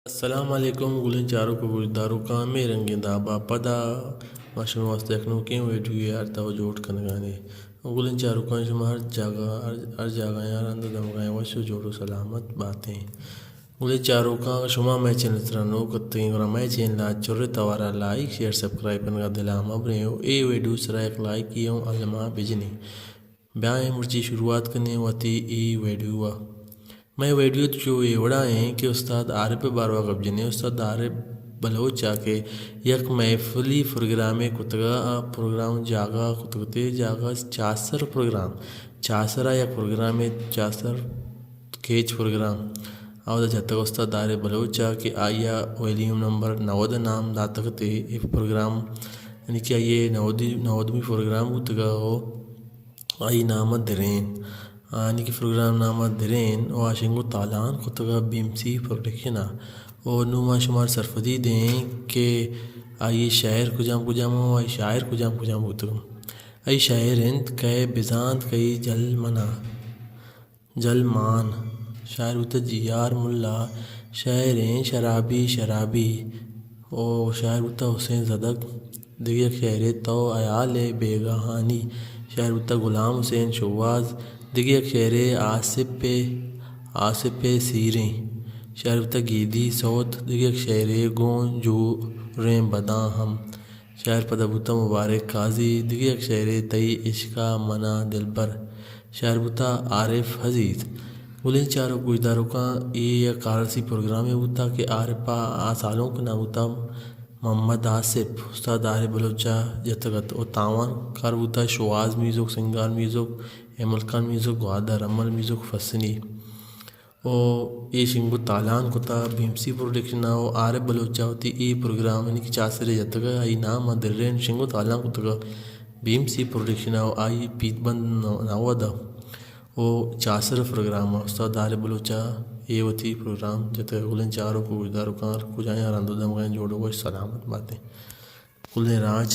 السلام علیکم گلیں چاروک و گوشداروکاں، ہمے رنگیں دابا پدا ما شمے واسطہ یک نوکیں ویڈیو یے آرتا و جوڑ کنگانے۔ گلیں چاروکاں، شما ہر جاگہ، ہر، ہر جاگہ یاں رند و دمگاں وش و جوڑ و سلامت باتیں۔ گلیں چاروکاں، شما مئے چینل سرا نوک اتگیں، گڑا مئے چینل ءَ چرے توارا لائک، شیئر، سبسکرائب کنگا دلا مبریں و اے ویڈیو سرا یک لائکے اوں الما بجنیں۔ بیائیں مرچی شروعات کنیں وتی اے ویڈیو ءَ۔ مئے ویڈیو چو اے وڑا ایں کہ استاد عارف ءِ باروا گپ جنیں۔ استاد عارف بلوچ ءَ کہ یک محفلی پروگرامے کتگا، آ پروگرام جاگہ کتگتے، جاگہ چاسر پروگرام، چاسر ءَ یک پروگرامے، چاسر کیچ پروگرام، اودا جتگ استاد عارف بلوچ ءَ کہ آئی ءَ والیوم نمبر نود ءَ نام داتگتے۔ اے پروگرام یعنی کہ آئی ءِ نودی، نودمی پروگرام بوتگا و آئی نام ءَ درین، آ، یعنی کہ پروگرام نام ءَ درین و آ شنگ و تالان کتگ ءَ بی ایم سی پروڈکشن ءَ۔ و نوں ما شمار سرپدی دیں کہ آئی شاعر کجام کجام و آئی شاعر کجام کجام بوتگ۔ آئی شاعر انت کئے بزانت کئی جل منا، جل مان۔ شاعر بوتگ جی آر ملا۔ شاعریں شرابی شرابی۔ او شاعر بوتگ حسین زدگ۔ دگہ یک شعرے تو حیال ءِ بیگاہانی۔ شاعر بوتگ غلام حسین شوہاز۔ دگہ یک شعرے آصف ءِ، آصف ءِ سیریں۔ شاعر بوتگ گیدی سوت۔ دگہ یک شعرے گوں جوریں بداں ہم۔ شاعر پدا بوتگ مبارک قاضی۔ دگہ یک شعرے تئی عشق ءَ منا دلبر۔ شاعر بوتگ عارف عزیز۔ گلیں چاروک گوشداروکاں، اے یک آر آر سی پروگرامے بوتگ کہ عارف ءَ آ سالونک نام بوتگ محمد آصف، استاد عارف بلوچ ءَ جتگ ات و تاوان کار بوتگ شوہاز میوزک، سنگار میوزک، ایمل خان میوزک، گوادر امل میوزک، پسنی۔ و اے شنگ و تالان کتگ بی ایم سی پروڈکشن ءَ و عارف بلوچ ءَ وتی اے پروگرام یعنی کہ چاسرے جتگ ءَ آئی نام ءَ درین شنگ و تالان کتگ بی ایم سی پروڈکشن ءَ و آئی پیت بند نود ءَ و چاسر پروگرام ءَ استاد عارف بلوچ ءَ اے وتی پروگرام جتگ۔ گلیں چاروک و گوشداروکاں، ہر کجایاں رند و دمگاں جوڑ و وش سلامت باتیں۔ گلیں راج۔